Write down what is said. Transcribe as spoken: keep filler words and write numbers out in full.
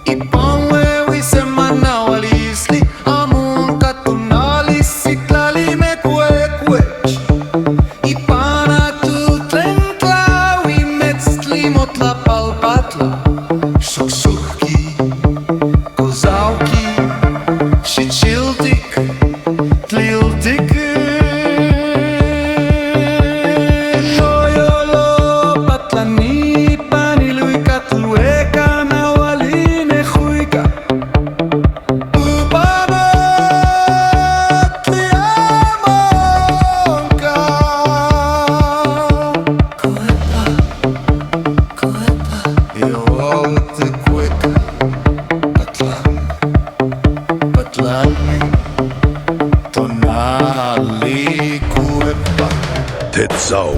Ipanwe wi semana walisli amun katunali siklali me kuekuech. Ipanatutlen tlawi metstli motlapalpatla. Soksoki, kozauki, xichiltik, tliltik. Toyolo patlani panilui katlueka nawalin ejuika. Upabotli amonka. Koepa, koepa. Ioltik kueka. Patlan, patlan. Tonali kuepa. Tetsau.